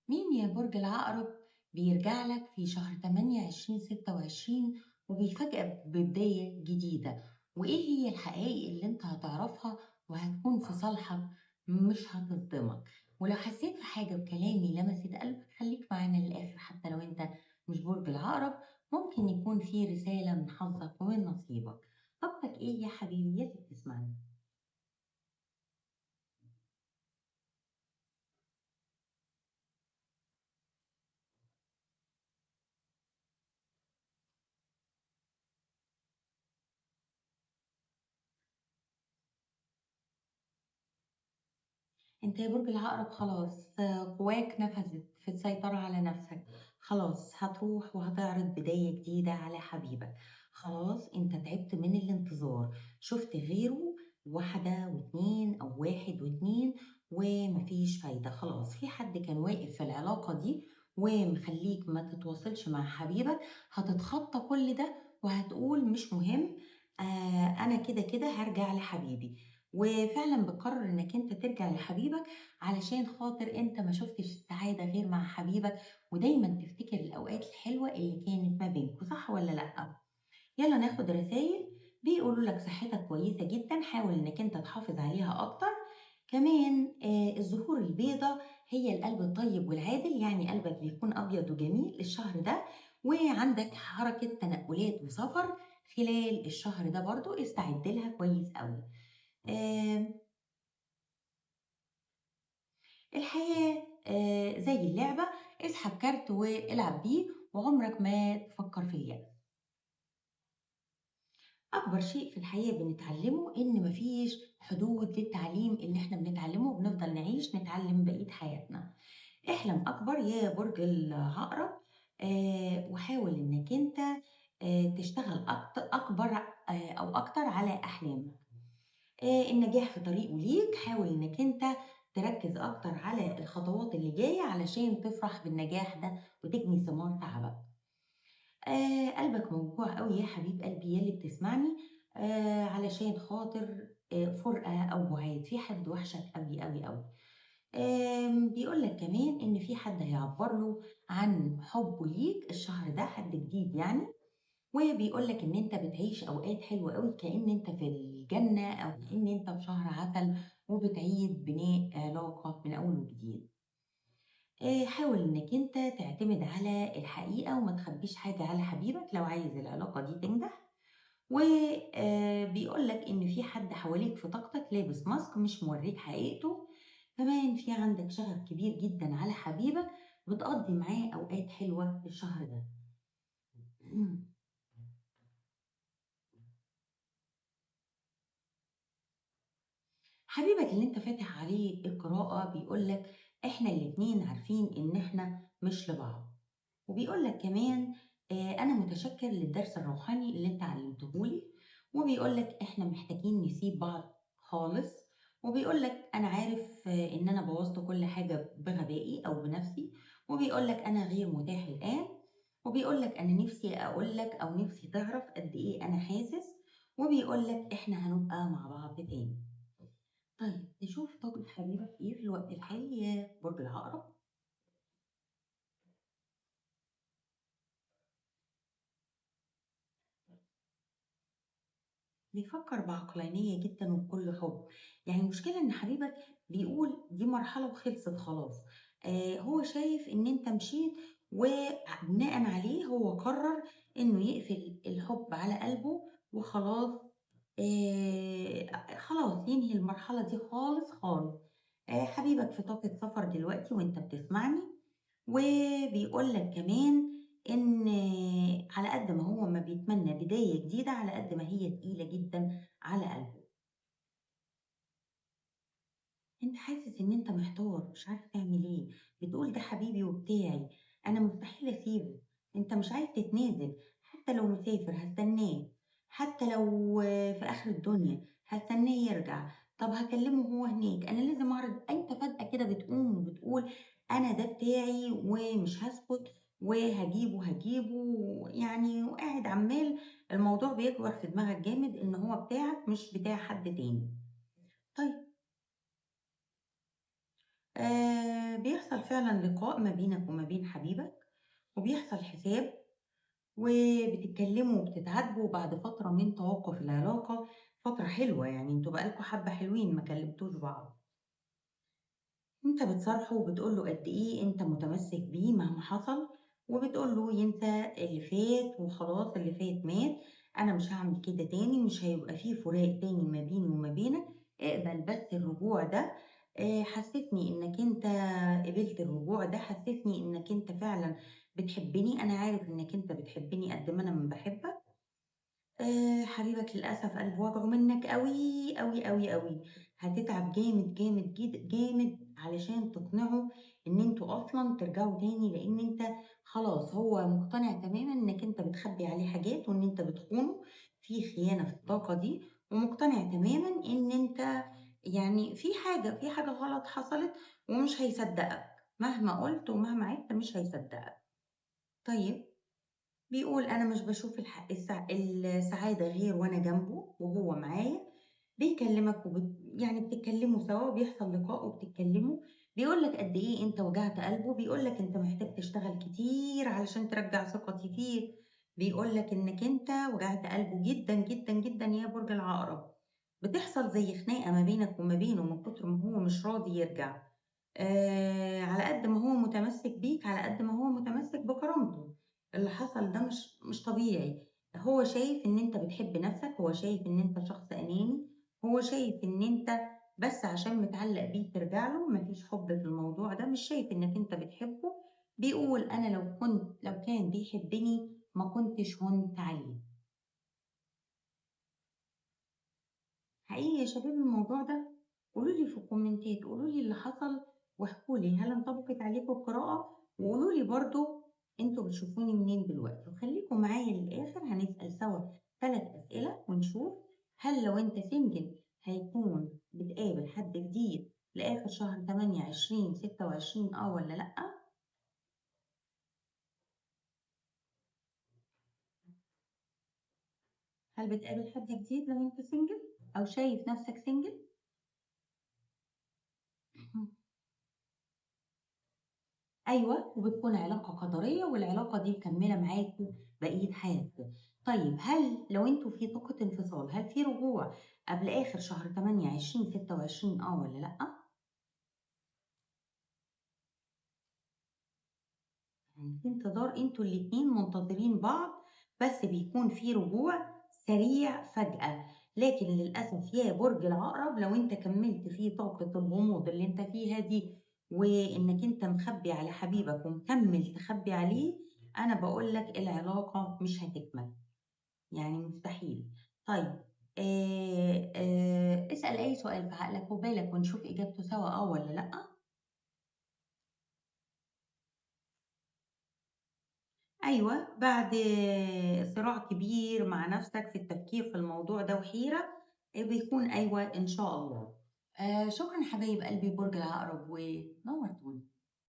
مين يا برج العقرب بيرجع لك في شهر 8/2026 وبيفاجئك ببداية جديدة؟ وإيه هي الحقائق اللي أنت هتعرفها وهتكون في صالحك مش هتصدمك؟ ولو حسيت في حاجة بكلامي لمست قلبك خليك معانا للآخر، حتى لو أنت مش برج العقرب ممكن يكون في رسالة من حظك ومن نصيبك. طاقتك إيه يا حبيبي يا اللي بتسمعني؟ انت يا برج العقرب خلاص قواك نفذت في السيطرة على نفسك، خلاص هتروح وهتعرض بداية جديدة على حبيبك. خلاص انت تعبت من الانتظار، شفت غيره واحدة واتنين او واحد واتنين ومفيش فايدة. خلاص في حد كان واقف في العلاقة دي ومخليك ما تتواصلش مع حبيبك، هتتخطى كل ده وهتقول مش مهم، انا كده كده هرجع لحبيبي. وفعلا بتقرر انك انت ترجع لحبيبك علشان خاطر انت ما شفتش السعادة غير مع حبيبك، ودايما تفتكر الاوقات الحلوة اللي كانت ما بينكوا، صح ولا لأ؟ يلا ناخد رسائل. بيقولوا لك صحتك كويسة جدا، حاول انك انت تحافظ عليها اكتر. كمان الزهور البيضاء هي القلب الطيب والعادل، يعني قلبك بيكون ابيض وجميل الشهر ده، وعندك حركة تنقلات وسفر خلال الشهر ده برضو، استعد لها كويس قوي. الحياة زي اللعبة، اسحب كارت والعب بيه وعمرك ما تفكر في اليأس. أكبر شيء في الحياة بنتعلمه إن مفيش حدود للتعليم اللي إحنا بنتعلمه، وبنفضل نعيش نتعلم بقية حياتنا. احلم أكبر يا برج العقرب، وحاول إنك أنت تشتغل أكبر أو أكتر على أحلامك. النجاح في طريقه ليك، حاول إنك أنت تركز أكتر على الخطوات اللي جاية علشان تفرح بالنجاح ده وتجني ثمار تعبك. قلبك موجوع قوي يا حبيب قلبي يا اللي بتسمعني، علشان خاطر فرقة أو بعاد، في حد وحشك قوي قوي قوي. بيقول لك كمان إن في حد هيعبر له عن حبه ليك الشهر ده، حد جديد يعني، وبيقول لك إن أنت بتعيش أوقات حلوة قوي كأن أنت في الجنة أو كأن أنت في شهر عسل وبتعيد بناء علاقة من أول وجديد. حاول إنك أنت تعتمد على الحقيقة وما تخبيش حاجة على حبيبك لو عايز العلاقة دي تنجح. وبيقول لك إن في حد حواليك في طاقتك لابس ماسك مش موريك حقيقته. كمان في عندك شغف كبير جدا على حبيبك، بتقضي معاه أوقات حلوة الشهر ده. حبيبك اللي انت فاتح عليه القراءة بيقولك احنا الاتنين عارفين ان احنا مش لبعض، وبيقولك كمان انا متشكر للدرس الروحاني اللي انت علمتهولي، وبيقولك احنا محتاجين نسيب بعض خالص، وبيقولك انا عارف ان انا بوظت كل حاجة بغبائي او بنفسي، وبيقولك انا غير متاح الان، وبيقولك انا نفسي اقولك او نفسي تعرف قد ايه انا حاسس، وبيقولك احنا هنبقى مع بعض تاني. طيب نشوف طاقة حبيبك ايه في الوقت الحالي يا برج العقرب. بيفكر بعقلانية جدا وبكل حب، يعني المشكلة ان حبيبك بيقول دي مرحلة وخلصت خلاص، هو شايف ان انت مشيت وبناء عليه هو قرر انه يقفل الحب على قلبه وخلاص، خلاص ينهي المرحلة دي خالص خالص. حبيبك في طاقة سفر دلوقتي وانت بتسمعني، وبيقول لك كمان ان على قد ما هو ما بيتمنى بداية جديدة على قد ما هي تقيلة جدا على قلبه. انت حاسس ان انت محتار مش عارف تعمل ايه، بتقول ده حبيبي وبتاعي انا مستحيل اسيبه، انت مش عايز تتنازل، حتى لو مسافر هستناه، حتى لو في اخر الدنيا هستناه يرجع، طب هكلمه وهو هناك، انا لازم اعرض. انت فجأة كده بتقوم وبتقول انا ده بتاعي ومش هسكت وهجيبه هجيبه يعني، وقاعد عمال الموضوع بيكبر في دماغك جامد ان هو بتاعك مش بتاع حد تاني. طيب بيحصل فعلا لقاء ما بينك وما بين حبيبك، وبيحصل حساب، وبتتكلموا وبتتعاتبوا بعد فترة من توقف العلاقة، فترة حلوة يعني، انتوا بقالكوا حبة حلوين ما كلمتوش بعض. انت بتصارحه وبتقوله قد ايه انت متمسك بيه مهما حصل، وبتقوله ينسى اللي فات وخلاص، اللي فات مات، انا مش هعمل كده تاني، مش هيبقى فيه فراق تاني ما بيني وما بينك، اقبل بس الرجوع ده. حسسني انك انت قبلت الرجوع ده، حسسني انك انت فعلا بتحبني، انا عارف انك انت بتحبني قد ما انا ما بحبك. حبيبك للاسف قلبه وجعه منك قوي قوي قوي قوي، هتتعب جامد جامد جامد علشان تقنعه ان انتوا اصلا ترجعوا تاني، لان انت خلاص هو مقتنع تماما انك انت بتخبي عليه حاجات وان انت بتخونه، في خيانة في الطاقة دي، ومقتنع تماما ان انت يعني في حاجة غلط حصلت، ومش هيصدقك مهما قلت ومهما عدت مش هيصدقك. طيب بيقول أنا مش بشوف السعادة غير وأنا جنبه وهو معايا. بيكلمك يعني بتتكلموا سوا وبيحصل لقاء وبتتكلموا، بيقول لك قد إيه أنت وجعت قلبه، بيقول لك أنت محتاج تشتغل كتير علشان ترجع ثقتي فيك، بيقول لك إنك أنت وجعت قلبه جدا جدا جدا يا برج العقرب. بتحصل زي خناقة ما بينك وما بينه من كتر ما هو مش راضي يرجع. على قد ما هو متمسك بيك على قد ما هو متمسك بكرامته. اللي حصل ده مش طبيعي. هو شايف ان انت بتحب نفسك، هو شايف ان انت شخص اناني، هو شايف ان انت بس عشان متعلق بيه ترجع له، مفيش حب في الموضوع ده، مش شايف انك انت بتحبه. بيقول انا لو كان بيحبني ما كنتش هنت عليه. حقيقي يا شباب الموضوع ده قولوا لي في الكومنتات، قولوا لي اللي حصل واحكوا لي هل انطبقت عليكم القراءة، وقولوا لي برضو انتوا بتشوفوني منين دلوقتي. وخليكم معايا للآخر، هنسأل سوا 3 أسئلة ونشوف هل لو انت single هيكون بتقابل حد جديد لآخر شهر 8 2026 ولا لأ. هل بتقابل حد جديد لو انت single أو شايف نفسك single؟ أيوة، وبتكون علاقة قدرية والعلاقة دي مكملة معاكم بقية حياتكم. طيب هل لو انتوا في طاقة انفصال هل في رجوع قبل آخر شهر 8 2026 ولا لأ؟ يعني في انتظار، انتوا الاتنين منتظرين بعض، بس بيكون في رجوع سريع فجأة. لكن للأسف يا برج العقرب لو انت كملت في طاقة الغموض اللي انت فيها دي، وانك انت مخبي على حبيبك ومكمل تخبي عليه، انا بقول لك العلاقة مش هتكمل، يعني مستحيل. طيب اسأل اي سؤال في عقلك وبالك ونشوف اجابته سوا ولا لأ. ايوه، بعد صراع كبير مع نفسك في التفكير في الموضوع ده وحيرة، بيكون ايوه ان شاء الله. شكرا حبايب قلبي برج العقرب ونورتوني.